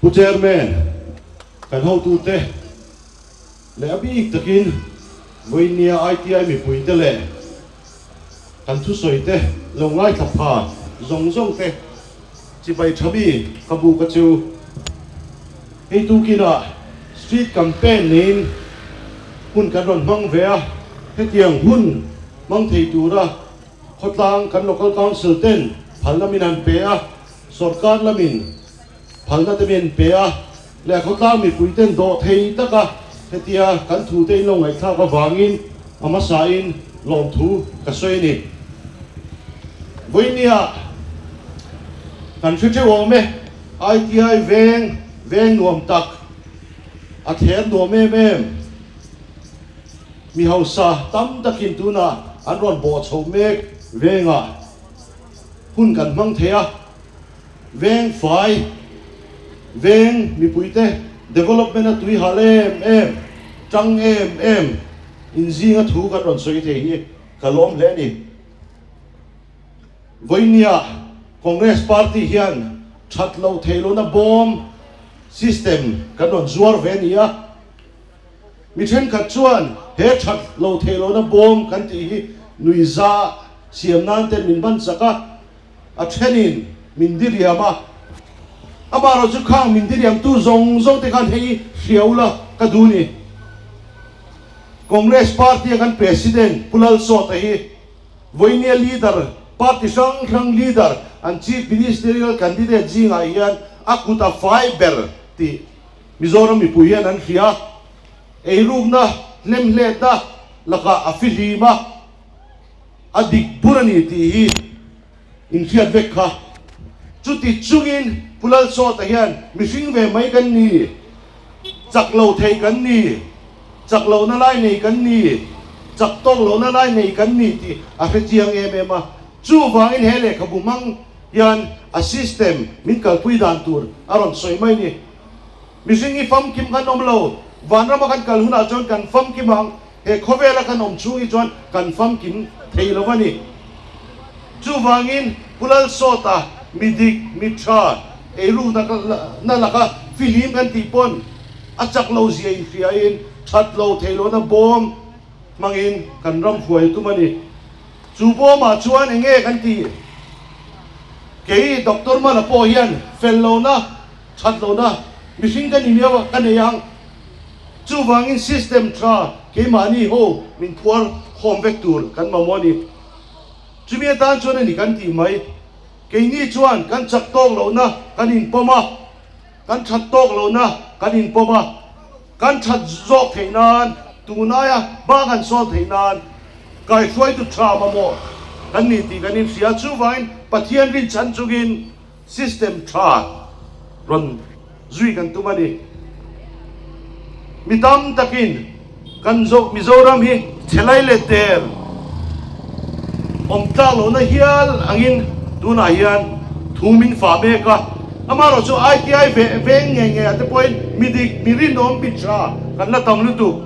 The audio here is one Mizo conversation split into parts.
Pu Chairman, kan hotute leh a bik takin vawinia ITI mipuite leh kan thusawite lo ngaithla pha zawng zawngte chibai tha mi ka buk a chu. Hei tukinah street campaign niin hun kan rawn hmang ve a, hetiang hun hmang thei tura khawtlang kan local council ten phalna min han pe a, sorkar lamin phalna te min pe a, leh khawtlang mipui ten dawh thei taka hetia kan thu te in lo ngaihthlak avangin a hmasain lawmthu ka sawi a ni. Vawinia kan hre theuh awm e, ITI veng veng nuam tak, a thler nuam em em, mi hausa tam takin tunah an rawn bawh chho mek vengah hun kan hmang thei a. Veng fai, veng mipuite development a tui hal em em, tang em em inzinga thu kan rawn sawi thei hi ka lawm hle a ni. Vawinia Congress party hian that loh theih lohna bawm system kan rawn zuar ve a ni a. Mi thenkhat chuan he that loh theih lohna bawm kan tih hi nuihza siam nan ten min ban chak a. A thenin min diriam a, amaherawh chu khang min diriamtu zawng zawng te khan hei hriau la ka duh ni. Congress party a kan President Pu Lalsawta hi vawinia leader party hrang hrang leader an Chief Ministerial candidate zingah hian a kut a fai ber tih Mizoram mipui hian an hria. Eirukna hlemhletna lakah a fihlim a. A dik bur a ni tih hi inhriat vek kha. Chuti chungin Pu Lalsawta hian mihring ve mai kan ni, chak lo thei kan ni, chak lohna lai nei kan ni, chak tawk lohna lai nei kan ni tih a hre chiang em em a. Chuvangin he lehkhabu hmang hian a system min kalpui dan tur a rawn sawi mai ni. Mihring hi famkim kan awm lo, vanrama kan kal hunah chuan kan famkim ang. He khawvela kan awm chhung hi chuan kan famkim thei lo a ni. Chuvangin Pu Lalsawta mi dik, mi tha, eiru na laka fihlim kan tih pawn a chak lo zia inhriain that lo thei lohna bawm hmangin kan ram hruai a tum a ni. Chu bawmah chuan eng nge kan tih? Kei Doctor Mana pawh hian fel lohna, that lohna mihring ka ni miau a, ka nei ang. Chuvangin system tha keimahni ho min phuar khawm vek tur kan mamawh a ni. Chumi atan chuan a ni kan tih mai. Keini chuan kan chak tawk lohna kan inpawm a, kan that tawk lohna kan inpawm a, kan that zawk theih nan tunaia ba kan sawn theih nan kaihruaitu tha mamawh kan ni tih kan inhria. Chuvangin Pathian rinchhan chungin System tha rawn zui kan tum a ni. Mi tam takin kan Mizoram hi chhelai leh der awm tlak lohna hial angin tunah hian thu min fah mek a. Amaherawh chu ITI veng ngei ngei ah te pawhin mi dik, mi rinawm, mi tha kan la tam lutuk.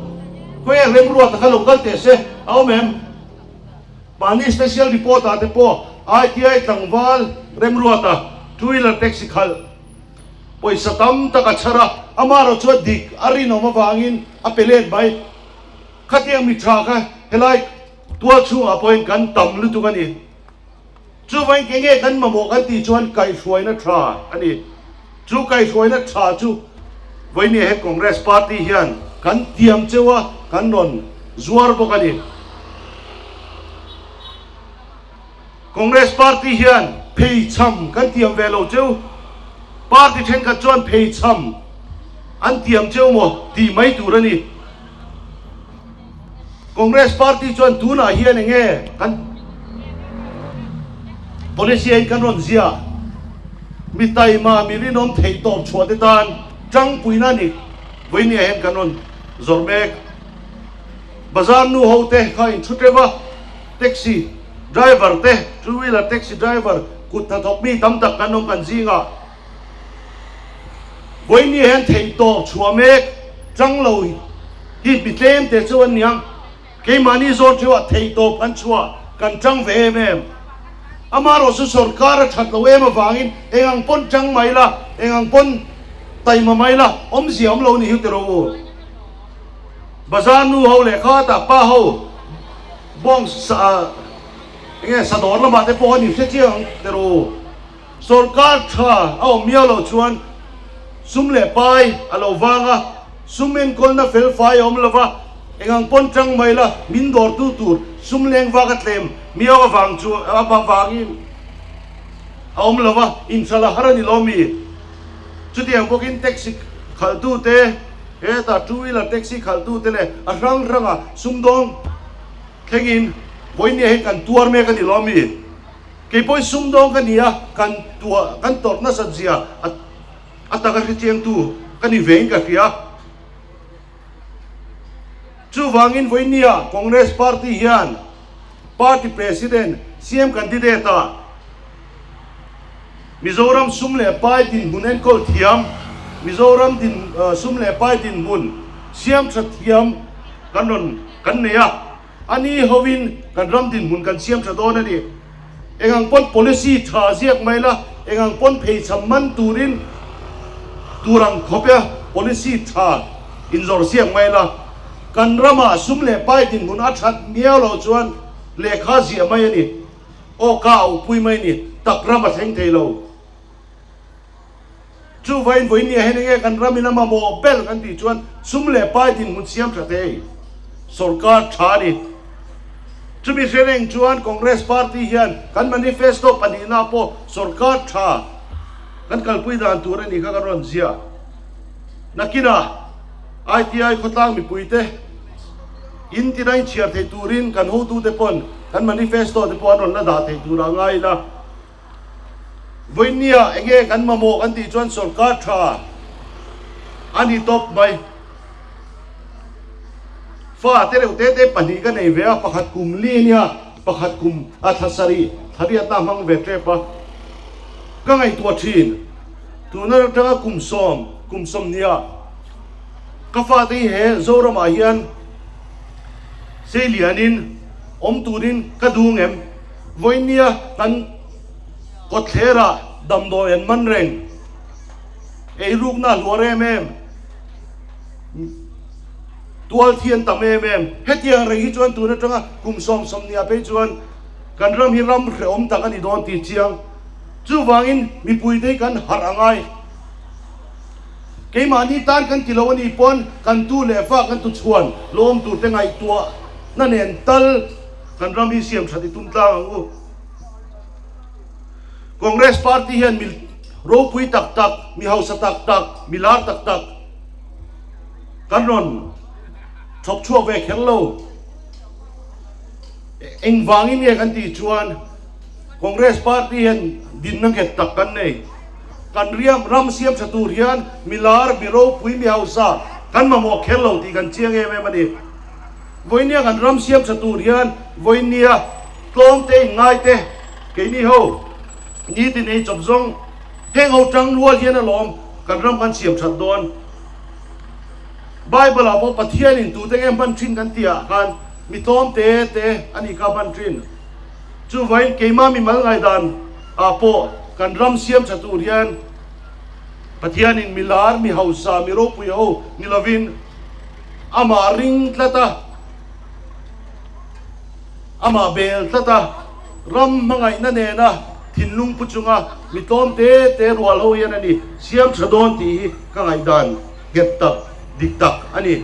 Khawnge remruata kha lo kal teh se a awm em? Mahni special report ah te pawh ITI tlangval Remruata two wheeler taxi khalh pawisa tam tak a chhar a, amaherawh chuan dik a rinawm avangin a pe let mai. Khatiang mi tha kha helai tual chhungah pawhin kan tam lutuk a ni. Chuvangin ke nge kan mamawh kan tih chuan kaihhruaina tha a ni. Chu kaihhruaina tha chu vawinia he Congress party hian kan tiam cheu a, kan rawn zuar bawk a ni. Congress party hian pheichham kan tiam ve lo cheu. Party thenkhat chuan pheichham an tiam cheu maw tih mai tur a ni. Congress party chuan tunah hian eng nge kan policy a in kan rawn zia mi taima mi rinawm theih tawp chhuah te tan tangpuina ni vawinia hian kan rawn zawrh mek. Bazar nu ho te kha in thu teuh a, taxi driver te two wheeler taxi driver kut hnathawk mi tam tak kan awm kan zingah. Vawinia hian theih tawp chhuah mek chang lo hi mi tlem te chu an niang. Keimahni zawn theuhah theih tawp kan chhuah kan chang ve em em. Amaherawh chu sorkar a that lo em avangin eng ang pawn chang mai la, eng ang pawn. Taima mai la, awmzia awm lo ni hi ti rawh u. Bazar nu ho leh kha tah pa ho bawng sa enge sadawr lamah te pawh an inhre chiang ang ti rawh u. Sorkar tha a awm miau loh chuan sum leh pai a lo vang a, sum enkawlna fel fai a awm lo va, engang pawn tang mai la min dawrtu tur sum leng vak a tlem miau avang chu avangin a awm lo va, inhralh a har a ni lo mi? Chutiang bawkin taxi khalhtute, hetah two wheeler taxi khalhtute leh a hrang hranga sumdawng thlengin vawinia hian kan tuar mek a ni lo mi? Kei pawhin sumdawng ka ni a, kan tuah kan tawrh nasat zia a a taka hrechiangtu ka ni vein ka hria. Chuvangin vawinia Congress Party hian Party President CM candidate ah Mizoram sum leh pai dinhmun enkawl thiam, Mizoram din sum leh pai dinhmun siam tha thiam kan rawn kan nei a, a ni hovin kan ram dinhmun kan siam tha dawn a ni. Engang pawn policy tha ziak mai la, engang pawn pheichham man turin tur ang khawp e policy tha inzawrh ziak mai la, kan ramah sum leh pai dinhmun a that miau loh chuan lehkha ziah mai a ni. Aw ka auhpui mai ni, tak ram a thleng thei lo. Chuvain vawinia hian enge kan ram in a mamawh ber kan tih chuan sum leh pai dinhmun siam tha thei sorkar tha a ni. Chumi hre reng chuan Congress party hian kan manifesto pahnihna pawh sorkar tha kan kalpui dan tur a nih kha kan rawn ziah. Nakinah ITI khawtlang mipuite In tina inchhiar thei turin kan hotute pawn kan manifesto te pawh an rawn la dah thei tur a ngai ila. Vawinia enge kan mamawh kan tih chuan sorkar tha a ni tawp mai. Fa te reuh te te pahnih ka nei ve a, pakhat kum li ania, pakhat kum a thla sarih, thla riatna hmang ve tep a. Ka ngaihtuah thin, tuna atanga kum sawm, kum sawmhnih ah, Ka fate hi he Zoramah hian sei lianin awm turin ka duh ngem? Vawinia kan kawtthlerah damdawi an man reng, eirukna a hluar em em, tual thi an tam em em. Hetiang reng hi chuan tun atanga kum 70 ah phei chuan kan ram hi ram hrehawm tak a ni dawn tih chiang. Chuvangin mipuite hi kan harh a ngai. Keimahni tan kan ti lo a nih pawn kan tu leh fa kan tu chhuan lawm tur te ngaihtuah na nen tal kan ram hi siam that i tum tlang ang u. Congress party hian mi ropui tak tak, mi hausa tak tak, mi lar tak tak kan rawn chhawp chhuak ve kher lo. Engvangin nge kan tih chuan Congress party hian dinna nghet tak kan nei. Kan riam ram siam tha tur hian mi lar, mi ropui, mi hausa kan mamawh kher lo tih kan chiang em em a ni. Vawinia kan ram siam tha tur hian vawinia tlawm te inngai te keini ho nitin ei chawp zawng heng ho tang rual hian alawm kan ram kan siam that dawn. Bible ah pawh Pathianin tute nge hman thin kan tih ah khan mi tlawm te te a nih kha hman thin. Chuvain keimah mimal ngaihdan ah pawh kan ram siam tha tur hian Pathianin mi lar, mi hausa, mi ropui ho ni lovin amah ring tlat a, amah bel tlat a, ram hmangaihna nena thinlung pu chunga mi tlawm te te rual ho hian a ni siam tha dawn tih hi ka ngaihdan nghet tak, dik tak a ni.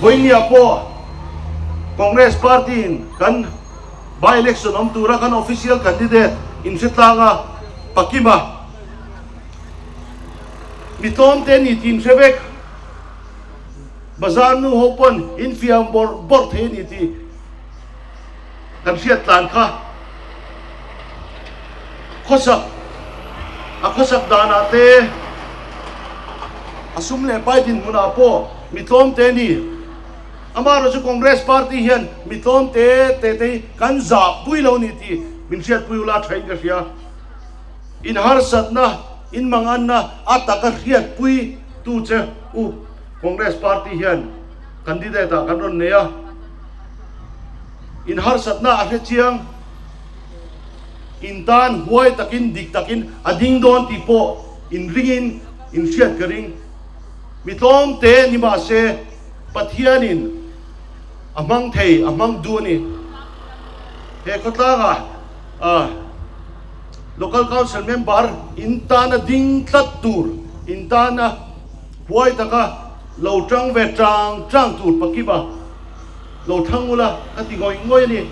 Vawinia pawh Congress party in kan by election awm tura kan official candidate inhre tlang a, Pakima mi tlawm te ni tih inhre vek. Bazar nu ho pawn infiam bawrh bawrh thei a ni tih kan hriat tlan kha. Khawsak, a khawsak danah te, a sum leh pai dinhmunah pawh mi tlawm te ni. Amaherawhchu chu Congress party hian mi tlawm te te te hi kan zah pui lo ni tih min hriatpui ula thain ka hria. In harsatna, in manganna a taka hriatpui tu che u Congress party hian candidate ah kan rawn nei a. In harsatna a hre chiang. In tan huai takin dik takin a ding dawn tih pawh in ringin in hriat ka ring. Mi tlawm te ni mahse Pathianin a hmang thei, a hmang duh a ni. He khawtlangah Local Council member in tana ding tlat tur, in tana huai taka lo tang ve tang tang tur pakiba lo thang ula ka ti ngawih ngawih a ni.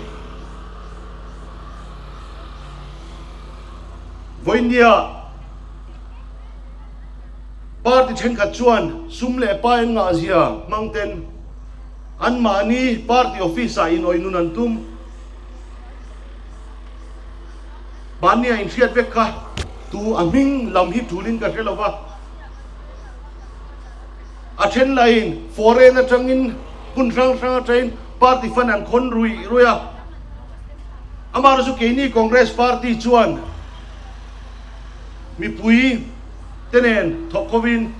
Vawinia party thenkhat chuan sum leh pai an ngahzia hmang ten anmahni party office ah inawih nun an tum. Mahnia inhriat vek kha tu a hming lam hi tulin ka hre lo va. A then lahin foreign atangin hmun hrang hrang atangin party fund an khawn ruih ruih a. Amaherawhchu chu keini Congress party chuan mipui te nen thawk hovin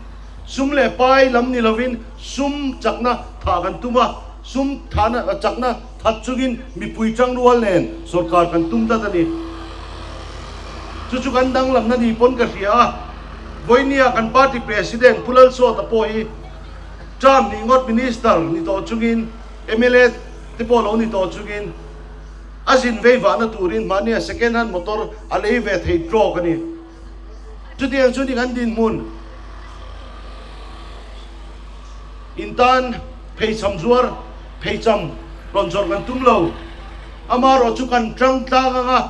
sum leh pai lam ni lovin sum chakna thah kan tum a, sum thahna chakna that chungin mipui tangrual nen sorkar kan tum tlat a ni. Chu chu kan danglamna ni pawn ka hria a, vawinia kan party president Pu Lalsawta pawh hi term nih ngawt minister ni tawh chungin mla te pawh lo ni tawh chungin a zin vei vahna turin mahnia second hand motor a lei ve thei tawk a ni. Chutiang chu ni kan dinhmun in tan pheichham zuar pheicham rawn zawrh kan tum lo. Amaherawh chu kan tang tlang anga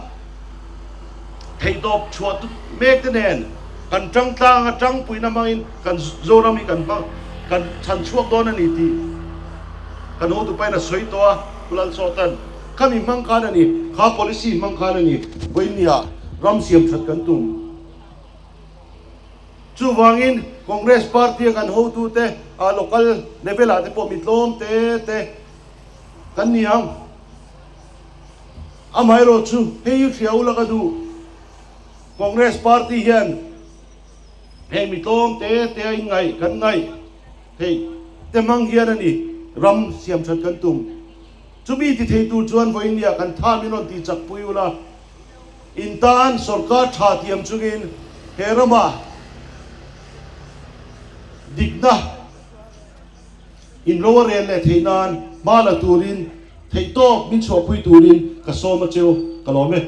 theihtawp chhuah mek te nen kan tang tlang anga tangpuina hmangin kan Zoram hi kan hmang kan chhan chhuak dawn a ni tih kan hotu pain a sawi tawh a, Pu Lalsawtan khami hmang khan a ni, kha policy hmang khan a ni vawinia ram siam that kan tum. Chuvangin Congress party a kan hotute a local level ah te pawh mi tlawm te te kan ni ang. Amaherawh chu hei hi hria ula ka duh. Congress party hian hei mi tlawm te te a inngaih kan ngaih theih te hmang hian a ni ram siam that kan tum. Chumi ti thei tur chuan vawinia kan tha min rawn tih chak pui ula. In tan sorkar tha tiam chungin he rama dikna in ro a rel leh theih nan hma la turin theihtawp min chhuahpui turin ka sawm a cheu ka lawm e.